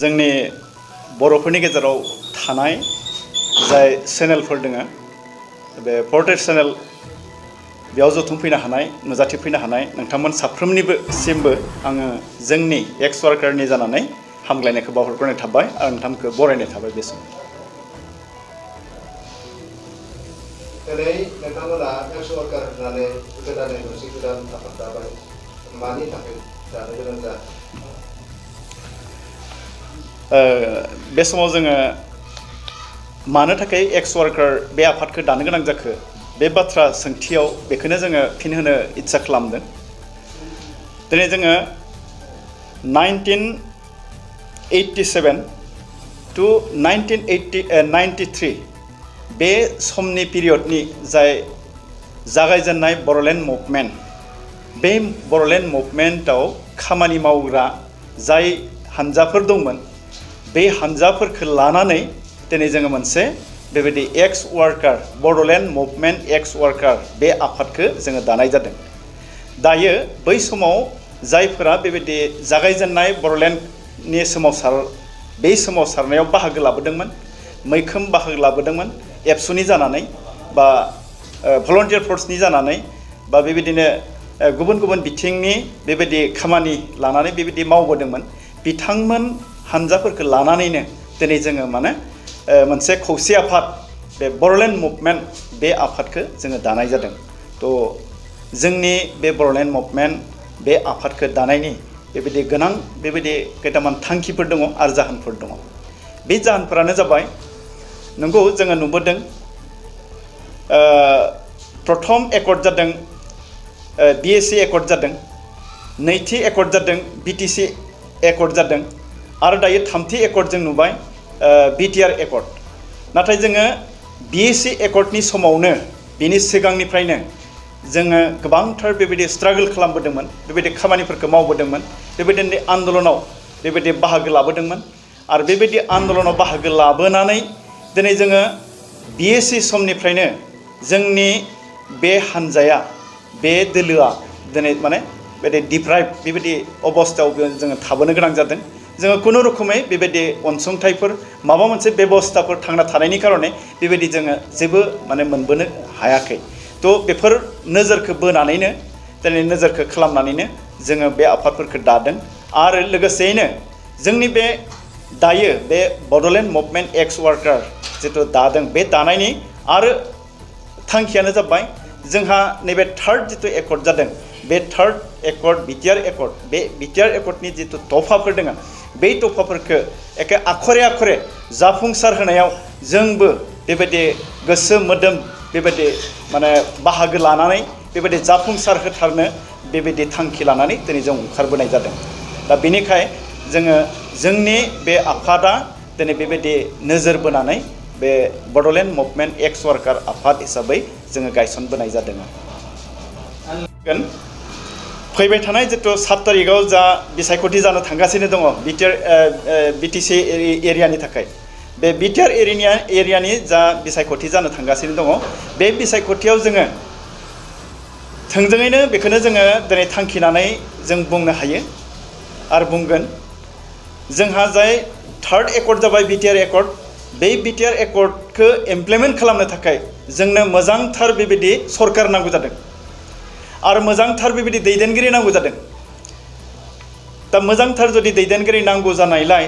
जोंनि बर'फोरनि गेजेराव थानाय जाय चेनेलफोर दङ बे पर्ट्रेट चेनेल बेयाव जथुमफैनो हानाय नुजाथिफैनो हानाय नोंथांमोन साफ्रोमनिसिमबो आङो जोंनि एक्स वार्कारनि जानानै हामग्लायनायखौ बावहरग्रोनाय थाबाय आरो नोंथांमोनखौ बरायनाय थाबाय बे समाव। दिनै नोंथांमोना एक्स वार्कार होननानै गोदानै मोनसे गोदान आफाद दाबाय मानि थाखाय दानो गोनां जादों? बे समाव जोङो मानो थाखाय एक्स वार्कार बे आफादखौ दानो गोनां जाखो बे बाथ्रा सोंथियाव बेखौनो जोङो फिन होनो इच्छा खालामदों। दिनै जोङो 1987 to 1993 बे समनि पिरियडनि जाय जागायजेननाय बड'लेण्ड मुभमेन्ट बे बड'लेण्ड मुभमेन्टआव खामानि मावग्रा जाय हानजाफोर दंमोन बे हानजाफोरखौ लानानै दिनै जोङो मोनसे बेबायदि एक्स वार्कार बड'लेण्ड मुभमेन्ट एक्स वार्कार बे आफादखौ जोङो दानाय जादों। दायो बै समाव जायफोरा बेबायदि जागायजेननाय बड'लेण्डनि बे सोमावसारनायाव बाहागो लाबोदोंमोन, मैखोम बाहागो लाबोदोंमोन एबसुनि जानानै बा भलन्टियार फर्सनि जानानै बा बेबायदिनो गुबुन गुबुन बिथिंनि बेबायदि खामानि लानानै बेबायदि मावबोदोंमोन, बिथांमोन हानजाफोरखौ लानानैनो दिनै जोङो मोनसे खौसे आफाद बे बड'लेण्ड मुभमेन्ट बे आफादखौ जोङो दानाय जादों। थ' जोंनि बे बड'लेण्ड मुभमेन्ट बे आफादखौ दानायनि बेबायदि गोनां बेबायदि खैथामान थांखिफोर दङ आरो जाहोनफोर दङ। बे जाहोनफोरानो जाबाय नंगौ जोङो नुबोदों प्रथम एकर्ड जादों BSc एकर्ड जादों, नैथि एकर्ड जादों BTC एकर्ड जादों आरो दायो थामथि एकर्ड जों नुबाय BTR एकर्ड। नाथाय जोङो BSc एकर्डनि समावनो बिनि सिगांनिफ्रायनो जोङो गोबांथार बेबायदि स्ट्रागल खालामबोदोंमोन, बेबायदि खामानिफोरखौ मावबोदोंमोन, बेबायदिनो आन्दलनाव बेबायदि बाहागो लाबोदोंमोन आरो बेबायदि आन्दलनाव बाहागो लाबोनानै दिनै जोङो BSc समनिफ्रायनो जोंनि बे हानजाया बे दोलोआ दिनै बेबायदि डिप्राइभ बेबायदि अबस्थायाव जोङो थाबोनो गोनां जादों। जोङो खुनु रोखोमै बेबायदि अनसुंथाइफोर माबा मोनसे बेबस्थाफोर थांना थानायनि कारणे बेबायदि जोङो जेबो मोनबोनो हायाखै। थ' बेफोर नोजोरखौ बोनानैनो दिनै नोजोरखौ खालामनानैनो जोङो बे आफादफोरखौ दादों आरो लोगोसेयैनो जोंनि बे दायो बे बड'लेण्ड मुभमेन्ट एक्स वार्कार जिथु दादों बे दानायनि आरो थांखियानो जाबाय जोंहा नैबे थार्ड जिथु एकर्ड जादों बे थार्ड एकर्ड BTR एकर्ड बे BTR एकर्डनि जिथु तफाफोर दङ बे तफाफोरखौ एखे आखरे आखरे जाफुंसार होनायाव जोंबो बेबायदि गोसो मोदोम बेबायदि बाहागो लानानै बेबायदि जाफुंसार होथारनो बेबायदि थांखि लानानै दिनै जों ओंखारबोनाय जादों। दा बेनिखाय जोङो जोंनि बे आफादा दिनै बेबायदि नोजोर बोनानै बे बड'लेण्ड मुभमेन्ट एक्स वार्कार आफाद हिसाबै जोङो गायसनबोनाय जादों। फैबाय थानाय जिथु 7 तारिखआव जा बिसायख'थि जानो थांगासिनो दङ BTC एरियानि थाखाय बे BTR एरियानि जा बिसायख'थि जानो थांगासिनो दङ बे बिसायख'थियाव जोङो थोंजोङैनो बेखौनो जोङो दिनै थांखिनानै जों बुंनो हायो आरो बुंगोन जोंहा जाय थार्ड एकर्ड जाबाय BTR एकर्ड बे BTR एकर्डखौ इमप्लिमेन्ट खालामनो थाखाय जोंनो मोजांथार बेबायदि सरकार नांगौ जादों आरो मोजांथार बेबायदि दैदेनगिरि नांगौ जादों। दा मोजांथार जुदि दैदेनगिरि नांगौ जानायलाय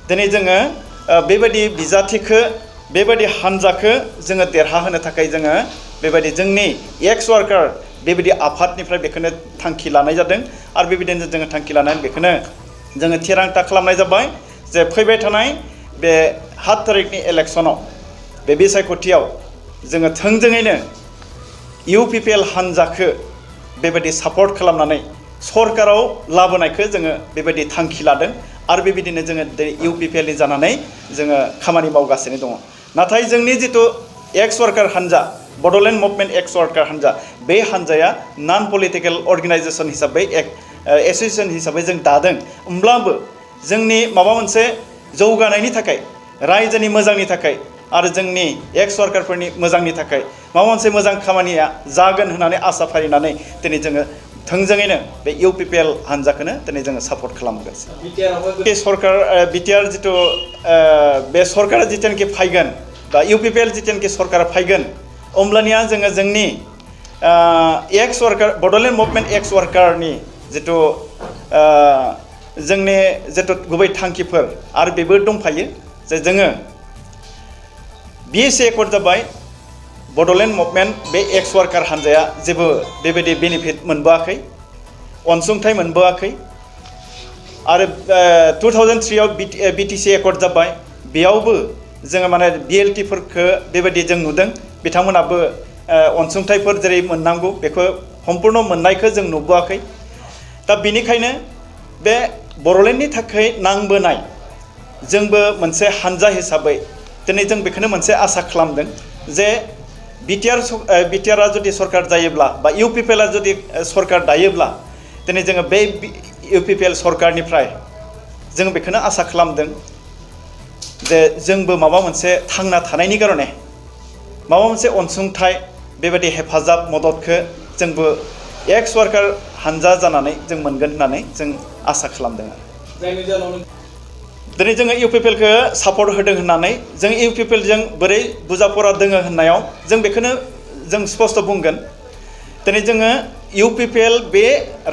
दिनै जोङो बेबायदि बिजाथिखौ बेबायदि हानजाखौ जोङो देरहाहोनो थाखाय जोङो बेबायदि जोंनि एक्स वार्कार बेबायदि आफादनिफ्राय बेखौनो थांखि लानाय जादों आरो बेबायदिनो जोङो थांखि लानानै बेखौनो जोङो थिरांथा खालामनाय जाबाय जे फैबाय थानाय बे 7 तारिखनि इलेक्सनाव बे बिसायख'थियाव जोङो थोंजोङैनो UPPL हानजाखौ बेबायदि सापर्ट खालामनानै सरकाराव लाबोनायखौ जोङो बेबायदि थांखि लादों आरो बेबायदिनो जोङो UPPLनि जानानै जोङो खामानि मावगासिनो दङ। नाथाय जोंनि जिथु एक्स वार्कार हानजा बड'लेण्ड मुभमेन्ट एक्स वार्कार हानजा बे हानजाया नन पलिटिकेल अर्गेनाइजेसन हिसाबै एसोसिएसन हिसाबै जों दादों। होमब्लाबो जोंनि माबा मोनसे जौगानायनि थाखाय रायजोनि मोजांनि थाखाय आरो जोंनि एक्स वार्कारफोरनि मोजांनि थाखाय माबा मोनसे मोजां खामानिया जागोन होननानै आसा फारिनानै दिनै जोङो थोंजोङैनो बे इउपिपिएल हान्जाखौनो दिनै जोङो सापर्ट खालामगासिनो बे सरकार बिटिआर जिथु बे सरकारा जिथुनाखि फैगोन बा इउपिपिएल जिथुनाखि सरकारा फैगोन अब्लानिया जोङो जोंनि एक्स वार्कार बड'लेण्ड मुभमेन्ट एक्स वार्कारनि जिथु जोंनि जिथु गुबै थांखिफोर आरो बेबो दंफायो जे जोङो बिएसए एकर्ड जाबाय बड'लेण्ड मुभमेन्ट बे एक्स वार्कार हान्जाया जेबो बेबायदि बेनिफिट मोनबोआखै अनसुंथाइ मोनबोआखै आरो 2003 आव बिटिसि एकर्ड जाबाय बेयावबो जोङो माने बिएलटिफोरखौ बेबायदि जों नुदों बिथांमोनाबो अनसुंथाइफोर जेरै मोननांगौ बेखौ सम्पूर्ण मोननायखौ जों नुबोआखै दा बेनिखायनो बे बड'लेण्डनि थाखाय नांबोनाय जोंबो मोनसे हान्जा हिसाबै दिनै जों बेखौनो मोनसे आसा खालामदों जे बिटिआरआ जुदि सरकार जायोब्ला बा इउपिपिएलआ जुदि सरकार दायोब्ला दिनै जोङो बे इउपिपिएल सरकारनिफ्राय जों बेखौनो आसा खालामदों जे जोंबो माबा मोनसे थांना थानायनि कारणे माबा मोनसे अनसुंथाइ बेबायदि हेफाजाब मददखौ जोंबो एक्स वार्कार हान्जा जानानै जों मोनगोन होननानै जों आसा खालामदों आरो दिनै जोङो इउपिपिएलखौ सापर्ट होदों होननानै जों इउपिपिएलजों बोरै बुजाफरा दोङो होननायाव जों बेखौनो जों स्पष्ट बुंगोन दिनै जोङो इउपिपिएल बे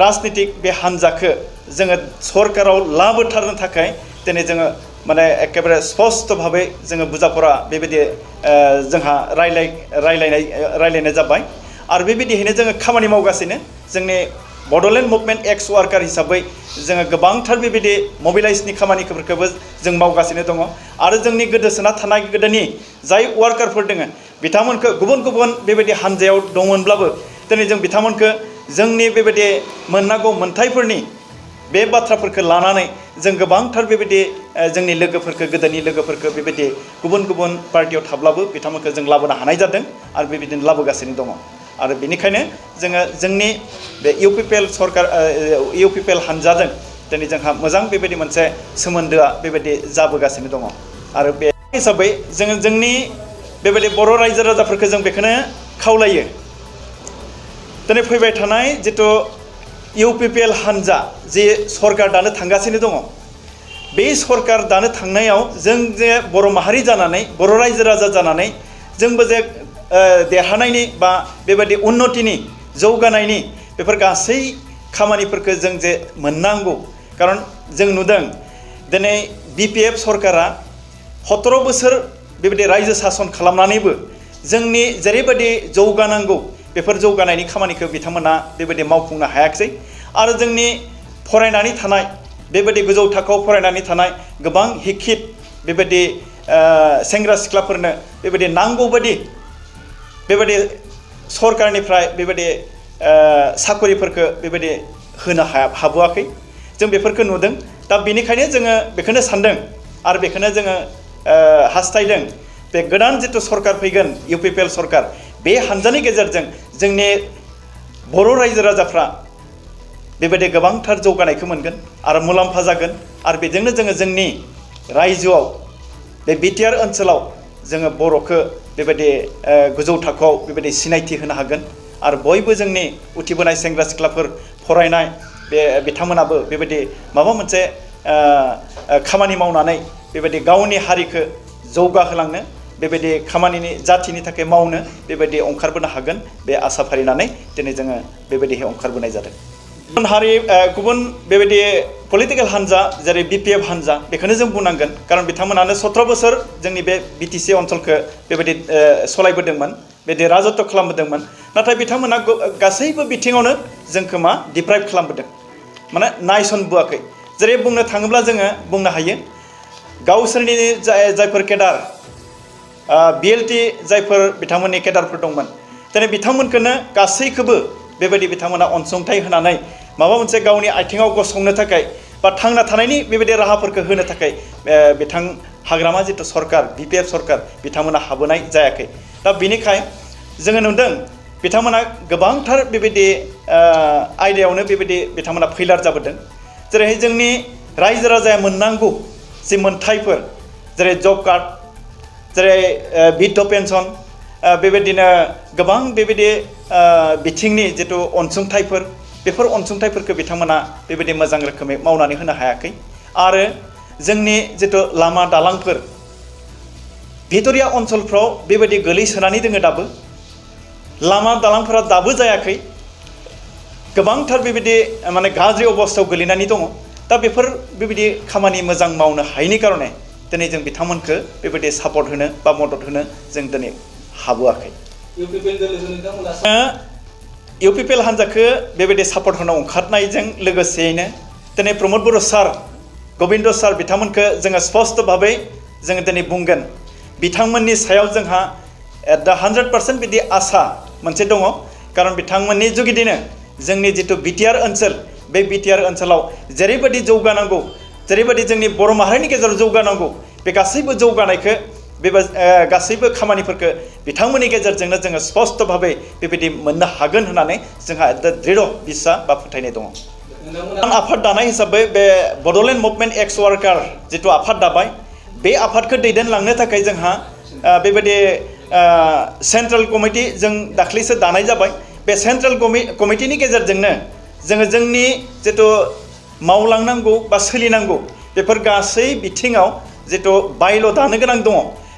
राजनितिक बे हान्जाखौ जोङो सरकाराव लाबोथारनो थाखाय दिनै जोङो माने एकेबारे स्पष्ट भाबै जोङो बुजाफरा बेबायदि जोंहा रायलायनाय जाबाय आरो बेबायदियैनो जोङो खामानि मावगासिनो जोंनि बड'लेण्ड मुभमेन्ट एक्स वार्कार हिसाबै जोङो गोबांथार बेबायदि मबिलाइजनि खामानिफोरखौबो जों मावगासिनो दङ आरो जोंनि गोदोसोना थानाय गोदोनि जाय वार्कारफोर दङ बिथांमोनखौ गुबुन गुबुन बेबायदि हान्जायाव दंमोनब्लाबो दिनै जों बिथांमोनखौ जोंनि बेबायदि मोननांगौ मोनथायफोरनि बे बाथ्राफोरखौ लानानै जों गोबांथार बेबायदि जोंनि लोगोफोरखौ गोदोनि लोगोफोरखौ बेबायदि गुबुन गुबुन पार्टियाव थाब्लाबो बिथांमोनखौ जों लाबोनो हानाय जादों आरो बेबायदिनो लाबोगासिनो दङ आरो बेनिखायनो जोङो जोंनि बे इउपिपिएल सरकार इउपिपिएल हान्जाजों दिनै जोंहा मोजां बेबायदि मोनसे सोमोन्दोआ बेबायदि जाबोगासिनो दङ आरो बे हिसाबै जोङो जोंनि बेबायदि बर' रायजो राजाफोरखौ जों बेखौनो खावलायो दिनै फैबाय थानाय जिथु इउपिपिएल हान्जा जे सरकार दानो थांगासिनो दङ बे सरकार दानो थांनायाव जों जे बर' माहारि जानानै बर' रायजो राजा जानानै जोंबो जे देरहानायनि बा बेबायदि उन्नतिनि जौगानायनि बेफोर गासै खामानिफोरखौ जों जे मोननांगौ खारन जों नुदों दिनै बिपिएफ सरकारा 17 बोसोर बेबायदि रायजो सासन खालामनानैबो जोंनि जेरैबायदि जौगानांगौ बेफोर जौगानायनि खामानिखौ बिथांमोना बेबायदि मावफुंनो हायाखै आरो जोंनि फरायनानै थानाय बेबायदि गोजौ थाखोआव फरायनानै थानाय गोबां हिखित बेबायदि सेंग्रा सिख्लाफोरनो बेबायदि नांगौबायदि बेबायदि सरकारनिफ्राय बेबायदि साकरिफोरखौ बेबायदि होनो हाबोआखै जों बेफोरखौ नुदों दा बेनिखायनो जोङो बेखौनो सानदों आरो बेखौनो जोङो हास्थायदों बे गोदान जिथु सरकार फैगोन इउपिपिएल सरकार बे हान्जानि गेजेरजों जोंनि बर' रायजो राजाफ्रा बेबायदि गोबांथार जौगानायखौ मोनगोन आरो मुलाम्फा जागोन आरो बेजोंनो जोङो जोंनि रायजोआव बे बिटिआर ओनसोलाव जोङो बर'खौ बेबायदि गोजौ थाखोआव बेबायदि सिनायथि होनो हागोन आरो बयबो जोंनि उथिबोनाय सेंग्रा सिख्लाफोर फरायनाय बे बिथांमोनाबो बेबायदि माबा मोनसे खामानि मावनानै बेबायदि गावनि हारिखौ जौगाहोलांनो बेबायदि खामानिनि जाथिनि थाखाय मावनो बेबायदि ओंखारबोनो हागोन बे आसा फारिनानै दिनै जोङो बेबायदिहाय ओंखारबोनाय जादों गुबुन हारि गुबुन बेबायदि पलिटिकेल हान्जा जेरै बिपिएफ हान्जा बेखौनो जों बुंनांगोन खारन बिथांमोनानो 17 बोसोर जोंनि बे बिटिसि ओनसोलखौ बेबायदि सलायबोदोंमोन बेबायदि राजत्व खालामबोदोंमोन नाथाय बिथांमोना गासैबो बिथिङावनो जोंखौ डिप्राइभ खालामबोदों माने नायसनबोआखै जेरै बुंनो थाङोब्ला जोङो बुंनो हायो गावसोरनि जायफोर केडार बिएलटि जायफोर बिथांमोननि केडारफोर दंमोन दिनै बिथांमोनखौनो गासैखौबो बेबायदि बिथांमोना अनसुंथाइ होनानै माबा मोनसे गावनि आथिङाव गसंनो थाखाय बा थांना थानायनि बेबायदि राहाफोरखौ होनो थाखाय बिथां हाग्रामा जिथु सरकार बिपिएफ सरकार बिथांमोना हाबोनाय जायाखै दा बेनिखाय जोङो नुदों बिथांमोना गोबांथार बेबायदि आयदायावनो बेबायदि बिथांमोना फैलार जाबोदों जेरैहाय जोंनि रायजो राजाया मोननांगौ जि मोनथायफोर जेरै जब कार्ड जेरै बिध पेन्सन बेबायदिनो गोबां बेबायदि बिथिंनि जिथु अनसुंथाइफोर बेफोर अनसुंथाइफोरखौ बिथांमोना बेबायदि मोजां रोखोमै मावनानै होनो हायाखै आरो जोंनि जितु लामा दालांफोर भितरिया ओनसोलफ्राव बेबायदि गोलैसोनानै दोङो दाबो लामा दालांफोरा दाबो जायाखै गोबांथार बेबायदि माने गाज्रि अबस्थायाव गोलैनानै दङ दा बेफोर बेबायदि खामानि मोजां मावनो हायैनि कारणे दिनै जों बिथांमोनखौ बेबायदि सापर्ट होनो बा मदद होनो जों दिनै हाबोआखै इउपिपिएल हान्जाखौ बेबायदि सापर्ट होनो ओंखारनायजों लोगोसेयैनो दिनै प्रमद बर' सार गबिन्द सार बिथांमोनखौ जोङो स्पष्ट भाबै जोङो दिनै बुंगोन बिथांमोननि सायाव जोंहा 100% बिदि आसा मोनसे दङ कारन बिथांमोननि जुगिदिनो जोंनि जितु बिटिआर ओनसोल बे बिटिआर ओनसोलाव जेरैबायदि जौगानांगौ जेरैबायदि जोंनि बर' माहारिनि गेजेराव जौगानांगौ बे गासैबो जौगानायखौ गासैबो खामानिफोरखौ बिथांमोननि गेजेरजोंनो जोङो स्पष्ट भाबै बेबायदि मोननो हागोन होननानै जोंहा दृढ़ बिस्सास बा फोथायनाय दङ आफाद दानाय हिसाबै बे बड'लेण्ड मुभमेन्ट एक्स वार्कार जितु आफाद दाबाय बे आफादखौ दैदेनलांनो थाखाय जोंहा बेबायदि सेन्ट्रेल कमिटि जों दाख्लैसो दानाय जाबाय बे सेन्ट्रेल कमिटिनि गेजेरजोंनो जोङो जोंनि जितु मावलांनांगौ बा सोलिनांगौ बेफोर गासै बिथिङाव जितु बायल' दानो गोनां दङ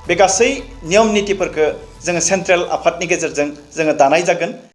बे गासै नियम नितिफोरखौ जोङो सेन्ट्रेल आफादनि गेजेरजों जोङो दानाय जागोन।